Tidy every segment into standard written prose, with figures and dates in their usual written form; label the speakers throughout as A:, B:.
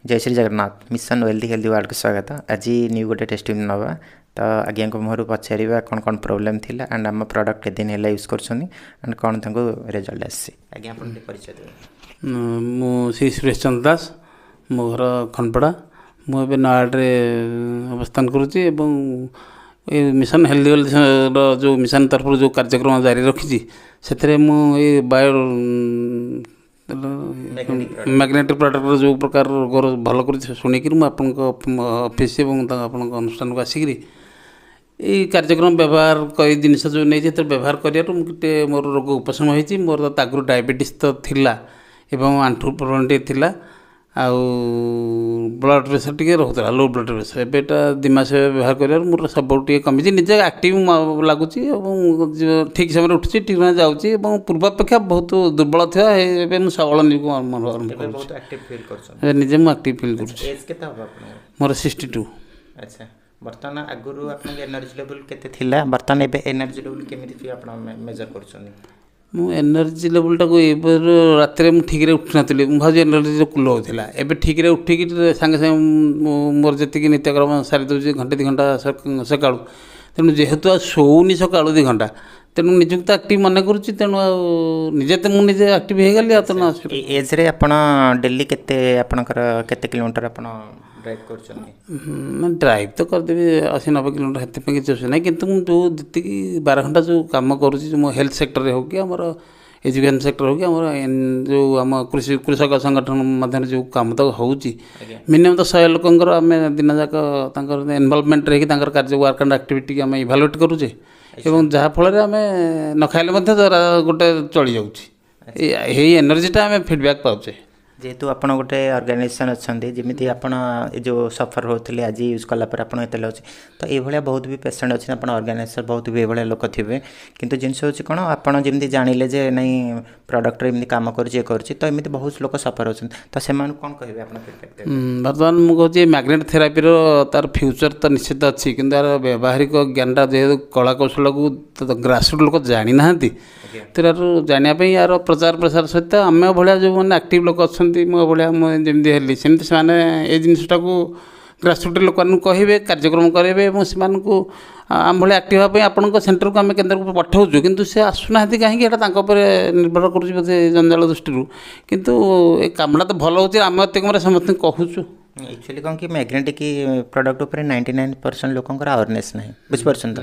A: ଜୟ Shri Jagannath. Mission wealthy healthy ୱାର୍ଲଡ଼କୁ ସ୍ୱାଗତ। ଆଜି ନ୍ୟୁ ଗୋଟେ ଟେଷ୍ଟିମୋନି ନେବା ତ ଆଜ୍ଞାଙ୍କ ମୁହଁରୁ ପଚାରିବା କ'ଣ କ'ଣ ପ୍ରୋବ୍ଲେମ୍ ଥିଲା ଆଣ୍ଡ ଆମ ପ୍ରଡ଼କ୍ଟ କେତେ ଦିନ ହେଲା ୟୁଜ୍ କରୁଛନ୍ତି ଆଣ୍ଡ କ'ଣ ତାଙ୍କୁ ରେଜଲ୍ଟ ଆସିଛି। ଆଜ୍ଞା, ଆପଣ ଟିକେ ପରିଚୟ ଦେବେ।
B: ମୁଁ ଶ୍ରୀ ସୁରେଶ ଚନ୍ଦ୍ର ଦାସ, ମୋ ଘର ଖଣ୍ଡପଡ଼ା। ମୁଁ ଏବେ ନୟାଗଡ଼ରେ ଅବସ୍ଥାନ କରୁଛି ଏବଂ ଏ ମିଶନ ହେଲ୍ଦି ୱେଲ୍ଥର ଯେଉଁ ମିଶନ ତରଫରୁ ଯେଉଁ କାର୍ଯ୍ୟକ୍ରମ ଜାରି ରଖିଛି, ସେଥିରେ ମୁଁ ଏ ବାୟୋ ମ୍ୟାଗ୍ନେଟିକ୍ ପ୍ରଡ଼କ୍ଟର ଯେଉଁ ପ୍ରକାର ରୋଗର ଭଲ କରୁଛି ଶୁଣିକିରି ମୁଁ ଆପଣଙ୍କ ଅଫିସ୍ ଏବଂ ଆପଣଙ୍କ ଅନୁଷ୍ଠାନକୁ ଆସିକିରି ଏଇ କାର୍ଯ୍ୟକ୍ରମ ବ୍ୟବହାର କରି ଜିନିଷ ଯେଉଁ ନେଇଛି, ସେଥିରେ ବ୍ୟବହାର କରିବାରୁ ମୁଁ ଟିକେ ମୋର ରୋଗ ଉପଶମ ହେଇଛି। ମୋର ତ ଆଗରୁ ଡାଇବେଟିସ୍ ତ ଥିଲା ଏବଂ ଆଣ୍ଠୁ ପ୍ରୋବ୍ଲେମ୍ ଟିକେ ଥିଲା ଆଉ ବ୍ଲଡ଼ ପ୍ରେସର୍ ଟିକେ ରହୁଥିଲା, ଲୋ ବ୍ଲଡ଼ ପ୍ରେସର୍। ଏବେ ଏଇଟା 2 ମାସ ବ୍ୟବହାର କରିବାରୁ ମୋର ସବୁ ଟିକେ କମିଛି। ନିଜେ ଆକ୍ଟିଭ୍ ଲାଗୁଛି ଏବଂ ଠିକ୍ ସମୟରେ ଉଠୁଛି, ଠିକ୍ ସମୟରେ ଯାଉଛି ଏବଂ ପୂର୍ବ ଅପେକ୍ଷା ବହୁତ ଦୁର୍ବଳ ଥିବା ଏବେ ମୁଁ ସବଳ ନିଜକୁ ଅନୁଭବ
A: ଏବେ
B: କରୁଛି।
A: ବହୁତ ଆକ୍ଟିଭ୍ ଫିଲ୍ କରୁଛନ୍ତି?
B: ଏବେ ନିଜେ ମୁଁ ଆକ୍ଟିଭ୍ ଫିଲ୍ କରୁଛି।
A: ଏଜ୍ କେତେ ହେବ ଆପଣଙ୍କର?
B: ମୋର 62।
A: ଆଚ୍ଛା, ବର୍ତ୍ତମାନ ଆଗରୁ ଆପଣଙ୍କ ଏନର୍ଜି ଲେଭେଲ୍ କେତେ ଥିଲା? ବର୍ତ୍ତମାନ ଏବେ ଏନର୍ଜି ଲେଭେଲ୍ କେମିତି ଆପଣ ମେଜର୍ କରୁଛନ୍ତି?
B: ମୁଁ ଏନର୍ଜି ଲେଭେଲଟାକୁ ଏବେ ରାତିରେ ମୁଁ ଠିକ୍ରେ ଉଠୁନଥିଲି, ମୁଁ ଭାବୁଛି ଏନର୍ଜି ଲୋ ଥିଲା। ଏବେ ଠିକ୍ରେ ଉଠିକି ସାଙ୍ଗେ ସାଙ୍ଗେ ମୁଁ ମୋର ଯେତିକି ନିତ୍ୟକର୍ମ ସାରି ଦେଉଛି ଘଣ୍ଟେ 2 ଘଣ୍ଟା ସକାଳୁ। ତେଣୁ ଯେହେତୁ ଆଉ ଶୋଉନି ସକାଳୁ 2 ଘଣ୍ଟା, ତେଣୁ ନିଜକୁ ତ ଆକ୍ଟିଭ୍ ମନେ କରୁଛି। ତେଣୁ ଆଉ ନିଜେ ତ ମୁଁ ନିଜେ ଆକ୍ଟିଭ୍ ହେଇଗଲି ଆଉ ତେଣୁ
A: ଏଇ ଏଜ୍ରେ ଆପଣ ଡେଲି କେତେ ଆପଣଙ୍କର କେତେ କିଲୋମିଟର ଆପଣ ଡ୍ରାଇଭ୍ କରୁଛନ୍ତି?
B: ନା, ଡ୍ରାଇଭ୍ ତ କରିଦେବି 80-90 କିଲୋମିଟର, ସେଥିପାଇଁ କିଛି ଅସୁବିଧା ନାହିଁ। କିନ୍ତୁ ମୁଁ ଯେଉଁ ଯେତିକି 12 ଘଣ୍ଟା ଯେଉଁ କାମ କରୁଛି, ମୋ ହେଲ୍ଥ ସେକ୍ଟରରେ ହେଉ କି ଆମର ଏଜୁକେସନ୍ ସେକ୍ଟର ହେଉ କି ଆମର ଯେଉଁ ଆମ କୃଷି କୃଷକ ସଂଗଠନ ମଧ୍ୟରେ ଯେଉଁ କାମ ତ ହେଉଛି, ମିନିମମ୍ ତ 100 ଲୋକଙ୍କର ଆମେ ଦିନ ଯାକ ତାଙ୍କର ଇନଭଲଭମେଣ୍ଟ ରହିକି ତାଙ୍କର କାର୍ଯ୍ୟ ୱାର୍କ ଆଣ୍ଡ ଆକ୍ଟିଭିଟିକି ଆମେ ଇଭାଲୁଏଟ୍ କରୁଛେ ଏବଂ ଯାହାଫଳରେ ଆମେ ନ ଖାଇଲେ ମଧ୍ୟ ଗୋଟେ ଚଳିଯାଉଛି। ଏଇ ଏନର୍ଜିଟା ଆମେ ଫିଡ଼ବ୍ୟାକ୍ ପାଉଛେ।
A: ଯେହେତୁ ଆପଣ ଗୋଟେ ଅର୍ଗାନାଇଜେସନ୍ ଅଛନ୍ତି, ଯେମିତି ଆପଣ ଏ ଯେଉଁ ସଫର୍ ହେଉଥିଲେ, ଆଜି ୟୁଜ୍ କଲା ପରେ ଆପଣ ଏତେ ଲାଗୁଛି, ତ ଏଇଭଳିଆ ବହୁତ ବି ପେସେଣ୍ଟ ଅଛନ୍ତି, ଆପଣ ଅର୍ଗାନାଇଜେସନ୍ ବହୁତ ବି ଏଇଭଳିଆ ଲୋକ ଥିବେ। କିନ୍ତୁ ଜିନିଷ ହେଉଛି କ'ଣ, ଆପଣ ଯେମିତି ଜାଣିଲେ ଯେ ନାଇଁ, ପ୍ରଡ଼କ୍ଟରେ ଏମିତି କାମ କରୁଛି, ଇଏ କରୁଛି, ତ ଏମିତି ବହୁତ ଲୋକ ସଫର୍ ହେଉଛନ୍ତି, ତ ସେମାନଙ୍କୁ କ'ଣ କହିବେ ଆପଣ, ଫିଡ଼ବ୍ୟାକ୍ ଦେବେ?
B: ବର୍ତ୍ତମାନ ମୁଁ କହୁଛି ମ୍ୟାଗ୍ନେଟ୍ ଥେରାପିର ତାର ଫ୍ୟୁଚର୍ ତ ନିଶ୍ଚିତ ଅଛି, କିନ୍ତୁ ତାର ବ୍ୟବହାରିକ ଜ୍ଞାନଟା ଯେହେତୁ କଳା କୌଶଳକୁ ଗ୍ରାସରୁଟ୍ ଲୋକ ଜାଣିନାହାନ୍ତି, ତେଣୁ ଜାଣିବା ପାଇଁ ୟାର ପ୍ରଚାର ପ୍ରସାର ସହିତ ଆମ ଭଳିଆ ଯେଉଁମାନେ ଆକ୍ଟିଭ୍ ଲୋକ ଅଛନ୍ତି, ମୋ ଭଳିଆ, ମୁଁ ଯେମିତି ହେଲି ସେମିତି, ସେମାନେ ଏ ଜିନିଷଟାକୁ ଗ୍ରାସରୁଟ୍ ଲୋକମାନଙ୍କୁ କହିବେ, କାର୍ଯ୍ୟକ୍ରମ କରାଇବେ ଏବଂ ସେମାନଙ୍କୁ ଆମ ଭଳିଆ ଆକ୍ଟିଭ୍ ହେବା ପାଇଁ ଆପଣଙ୍କ ସେଣ୍ଟରକୁ ଆମେ କେନ୍ଦ୍ରକୁ ପଠାଉଛୁ। କିନ୍ତୁ ସେ ଆସୁନାହାନ୍ତି କାହିଁକି, ଏଇଟା ତାଙ୍କ ଉପରେ ନିର୍ଭର କରୁଛି ବୋଧେ ଜଞ୍ଜାଳ ଦୃଷ୍ଟିରୁ। କିନ୍ତୁ ଏ କାମଟା ତ ଭଲ ହେଉଛି, ଆମେ ଅତି କମରେ ସମସ୍ତଙ୍କୁ କହୁଛୁ।
A: ଆକ୍ଚୁଆଲି କ'ଣ କି ମ୍ୟାଗ୍ନେଟିକ୍ ପ୍ରଡ଼କ୍ଟ ଉପରେ 99% ଲୋକଙ୍କର ଆୱାରନେସ୍ ନାହିଁ, ବୁଝିପାରୁଛନ୍ତି ତ?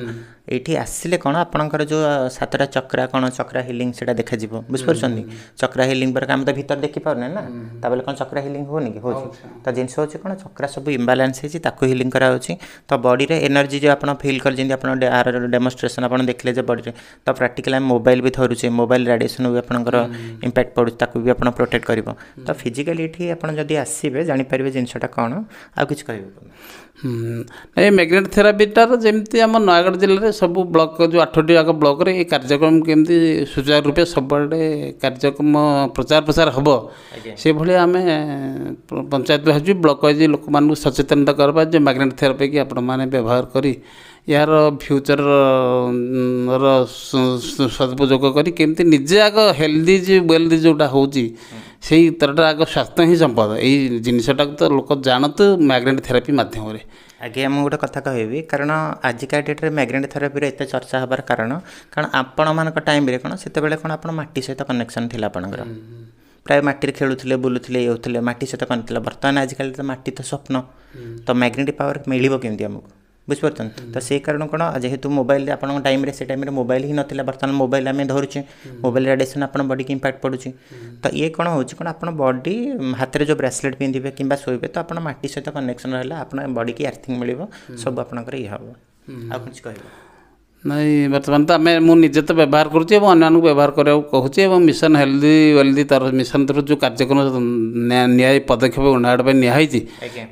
A: ଏଇଠି ଆସିଲେ କ'ଣ ଆପଣଙ୍କର ଯେଉଁ ସାତଟା ଚକ୍ରା, କ'ଣ ଚକ୍ରା ହିଲିଂ ସେଇଟା ଦେଖାଯିବ, ବୁଝିପାରୁଛନ୍ତି? ଚକ୍ରା ହିଲିଂ ପରେ ଆମେ ତ ଭିତରେ ଦେଖିପାରୁନେ ନା, ତା ବୋଲେ କ'ଣ ଚକ୍ରା ହିଲିଂ ହେଉନି କି? ହେଉଛି ତ। ଜିନିଷ ହେଉଛି କ'ଣ, ଚକ୍ରା ସବୁ ଇମ୍ବାଲାନ୍ସ ହେଇଛି, ତାକୁ ହିଲିଂ କରାହେଉଛି। ତ ବଡ଼ିରେ ଏନର୍ଜି ଯେଉଁ ଆପଣ ଫିଲ୍ କରି, ଯେମିତି ଆପଣ ଆର ଡେମୋଷ୍ଟ୍ରେସନ୍ ଆପଣ ଦେଖିଲେ ଯେ ବଡ଼ିରେ ତ ପ୍ରାକ୍ଟିକାଲି ଆମେ ମୋବାଇଲ ବି ଧରୁଛେ, ମୋବାଇଲ ରାଡ଼ିଏସନ୍ ବି ଆପଣଙ୍କର ଇମ୍ପାକ୍ଟ ପଡ଼ୁଛି, ତାକୁ ବି ଆପଣ ପ୍ରୋଟେକ୍ଟ କରିବ। ତ ଫିଜିକାଲି ଏଠି ଆପଣ ଯଦି ଆସିବେ, ଜାଣିପାରିବେ ଜିନିଷଟା କ'ଣ। ଆଉ କିଛି କହିବେ?
B: ଏ ମ୍ୟାଗ୍ନେଟ୍ ଥେରାପିଟାର ଯେମିତି ଆମ ନୟାଗଡ଼ ଜିଲ୍ଲାରେ ସବୁ ବ୍ଲକ୍, ଯେଉଁ ଆଠଟି ଯାକ ବ୍ଲକ୍ରେ ଏ କାର୍ଯ୍ୟକ୍ରମ କେମିତି ସୁଚାରୁ ରୂପେ ସବୁଆଡ଼େ କାର୍ଯ୍ୟକ୍ରମ ପ୍ରଚାର ପ୍ରସାର ହେବ, ସେଭଳି ଆମେ ପଞ୍ଚାୟତ ୱାଇଜ୍, ବ୍ଲକ୍ ୱାଇଜ୍ ଲୋକମାନଙ୍କୁ ସଚେତନତା କରିବା ଯେ ମ୍ୟାଗ୍ନେଟ୍ ଥେରାପିକି ଆପଣମାନେ ବ୍ୟବହାର କରି ଏହାର ଫ୍ୟୁଚର୍ର ସଦୁପଯୋଗ କରି କେମିତି ନିଜେ ଆଗ ହେଲ୍ଦି ୱେଲ୍ଦି ଯେଉଁଟା ହେଉଛି, ସେଇ ତରଟା ଆଗ ସ୍ୱାସ୍ଥ୍ୟ ହିଁ ସମ୍ପଦ, ଏଇ ଜିନିଷଟାକୁ ତ ଲୋକ ଜାଣନ୍ତୁ ମ୍ୟାଗ୍ନେଟ୍ ଥେରାପି ମାଧ୍ୟମରେ।
A: ଆଜ୍ଞା, ମୁଁ ଗୋଟେ କଥା କହିବି, କାରଣ ଆଜିକା ଡେଟ୍ରେ ମ୍ୟାଗ୍ନେଟ୍ ଥେରାପିର ଏତେ ଚର୍ଚ୍ଚା ହେବାର କାରଣ, କାରଣ ଆପଣମାନଙ୍କ ଟାଇମ୍ରେ କ'ଣ, ସେତେବେଳେ କ'ଣ ଆପଣ ମାଟି ସହିତ କନେକ୍ସନ୍ ଥିଲା ଆପଣଙ୍କର, ପ୍ରାୟ ମାଟିରେ ଖେଳୁଥିଲେ, ବୁଲୁଥିଲେ, ଇଏ ହେଉଥିଲେ, ମାଟି ସହିତ କନେକ୍ଟ ଥିଲା। ବର୍ତ୍ତମାନ ଆଜିକାଲି ତ ମାଟି ତ ସ୍ୱପ୍ନ, ତ ମ୍ୟାଗ୍ନେଟିକ୍ ପାୱାର ମିଳିବ କେମିତି ଆମକୁ, ବୁଝିପାରୁଛନ୍ତି ତ? ସେଇ କାରଣ କ'ଣ, ଯେହେତୁ ମୋବାଇଲ ଆପଣଙ୍କ ଟାଇମ୍ରେ, ସେ ଟାଇମ୍ରେ ମୋବାଇଲ ହିଁ ନଥିଲା, ବର୍ତ୍ତମାନ ମୋବାଇଲ ଆମେ ଧରୁଛେ, ମୋବାଇଲ ରାଡ଼ିଏସନ୍ ଆପଣ ବଡ଼ିକି ଇମ୍ପାକ୍ଟ ପଡ଼ୁଛି। ତ ଇଏ କ'ଣ ହେଉଛି କ'ଣ, ଆପଣ ବଡ଼ି ହାତରେ ଯେଉଁ ବ୍ରେସଲେଟ୍ ପିନ୍ଧିବେ କିମ୍ବା ଶୋଇବେ, ତ ଆପଣ ମାଟି ସହିତ କନେକ୍ସନ୍ ରହିଲା, ଆପଣ ବଡ଼ିକି ଆର୍ଥିଂ ମିଳିବ, ସବୁ ଆପଣଙ୍କର ଇଏ ହେବ। ଆଉ କିଛି କହିବେ?
B: ନାଇଁ, ବର୍ତ୍ତମାନ ତ ଆମେ ମୁଁ ନିଜେ ତ ବ୍ୟବହାର କରୁଛି ଏବଂ ଅନ୍ୟମାନଙ୍କୁ ବ୍ୟବହାର କରିବାକୁ କହୁଛି ଏବଂ ମିଶନ ହେଲ୍ଦି ୱେଲ୍ଦି ତାର ମିଶନ ତରଫରୁ ଯେଉଁ କାର୍ଯ୍ୟକ୍ରମ ନିଆ ପଦକ୍ଷେପ ନୟାଗଡ଼ ପାଇଁ ନିଆହେଇଛି,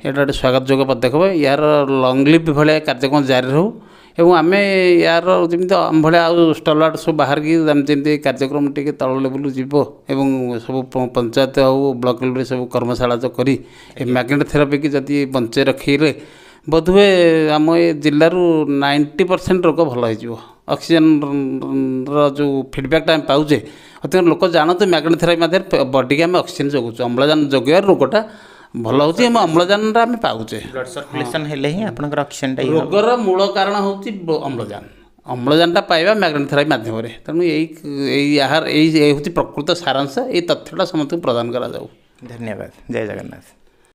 B: ଏଇଟା ଗୋଟେ ସ୍ୱାଗତ ଯୋଗ୍ୟ ପଦକ୍ଷେପ। ୟାର ଲଙ୍ଗ୍ ଲିଭ୍ ଭଳିଆ କାର୍ଯ୍ୟକ୍ରମ ଜାରି ରହୁ ଏବଂ ଆମେ ୟାର ଯେମିତି ଆମ ଭଳିଆ ଆଉ ଷ୍ଟଲୱାର୍ଟ ସବୁ ବାହାରିକି ଆମେ ଯେମିତି କାର୍ଯ୍ୟକ୍ରମ ଟିକେ ତଳ ଲେବୁଲ୍ ଯିବ ଏବଂ ସବୁ ପଞ୍ଚାୟତ ହଉ, ବ୍ଲକ୍ ଲେବୁଲ୍ରେ ସବୁ କର୍ମଶାଳା ଯେଉଁ କରି ଏ ମ୍ୟାଗ୍ନେଟ୍ ଥେରାପିକି ଯଦି ବଞ୍ଚେଇ ରଖିଲେ ବୋଧହୁଏ ଆମ ଏ ଜିଲ୍ଲାରୁ 90% ରୋଗ ଭଲ ହେଇଯିବ। ଅକ୍ସିଜେନ୍ର ଯେଉଁ ଫିଡ଼ବ୍ୟାକ୍ଟା ଆମେ ପାଉଛେ, ଅତି ଲୋକ ଜାଣନ୍ତୁ ମ୍ୟାଗ୍ନେଟ୍ ଥେରାପି ମାଧ୍ୟମରେ ବଡ଼ିକି ଆମେ ଅକ୍ସିଜେନ୍ ଯୋଗାଉଛୁ, ଅମ୍ଳଜାନ ଯୋଗାଇବାରୁ ରୋଗଟା ଭଲ ହେଉଛି ଏବଂ ଅମ୍ଳଜାନଟା ଆମେ ପାଉଛେ।
A: ବ୍ଲଡ଼ ସର୍କୁଲେସନ୍ ହେଲେ ହିଁ ଆପଣଙ୍କର ଅକ୍ସିଜେନଟା।
B: ରୋଗର ମୂଳ କାରଣ ହେଉଛି ଅମ୍ଳଜାନ। ଅମ୍ଳଜାନଟା ପାଇବା ମ୍ୟାଗ୍ନେଟ୍ ଥେରାପି ମାଧ୍ୟମରେ। ତେଣୁ ଏଇ ଏଇ ଏହାର ଏଇ ହେଉଛି ପ୍ରକୃତ ସାରାଂଶ। ଏଇ ତଥ୍ୟଟା ସମସ୍ତଙ୍କୁ ପ୍ରଦାନ କରାଯାଉ।
A: ଧନ୍ୟବାଦ। ଜୟ ଜଗନ୍ନାଥ।